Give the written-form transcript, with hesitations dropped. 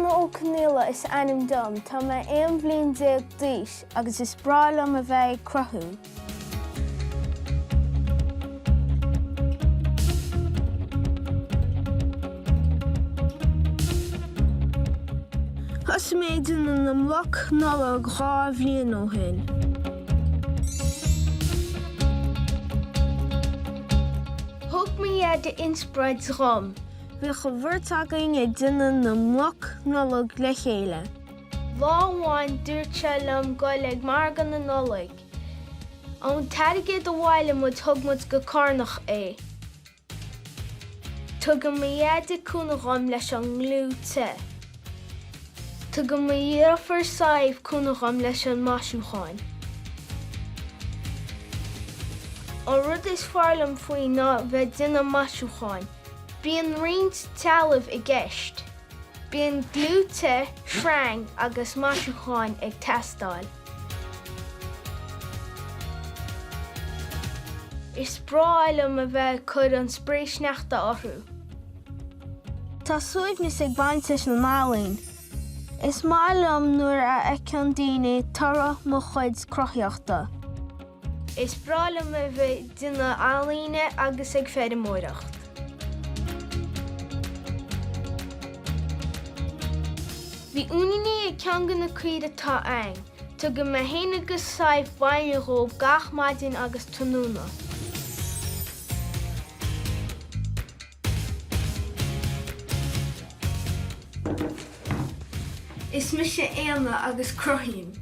Éanna Ó Conaola is ainm dom, tá mé 11 bhliain d'aois agus is breá liom a bheith ag cruthú. Thosaigh mé ag déanamh na mbloc Nollag 2 bhliain ó shin. Thug mo Dheaide inspioráid dhom. Bhíodh an bheirt againn ag déanamh na mbloc Nollag le chéile. Lá amháin dúirt sé liom goil ag margadh na Nollag. An t-airgead a bhailigh muid thug muid go Carnach é. Tugann mo Dheaide cúnamh dhom leis an ngliú te. Tugann mo dheirfiúr Sadhbh cúnamh dhom leis an maisiúcháin. An rud is fearr liom faoi ná bheith déanamh maisiúcháin. Bíonn roinnt trealaimh i gceist. Bíonn gliú te, sreang agus maisiúcháin ag teastáil. Is breá liom a bheith ag cur an spraoi sneachta orthu. Tá suaimhneas ag baint leis an ealaín. Is maith liom nuair a fheiceann daoine toradh mo chuid cruthaíochta. Is breá liom a bheith ag déanamh ealaíne agus ag feirmeoireacht. Bhí uainíní ag ceann de na caoirigh atá a'inn. Tugann mé féin agus Sadhbh bainne dhóibh gach maidin agus tráthnóna. Is mise Éanna agus cruthaím.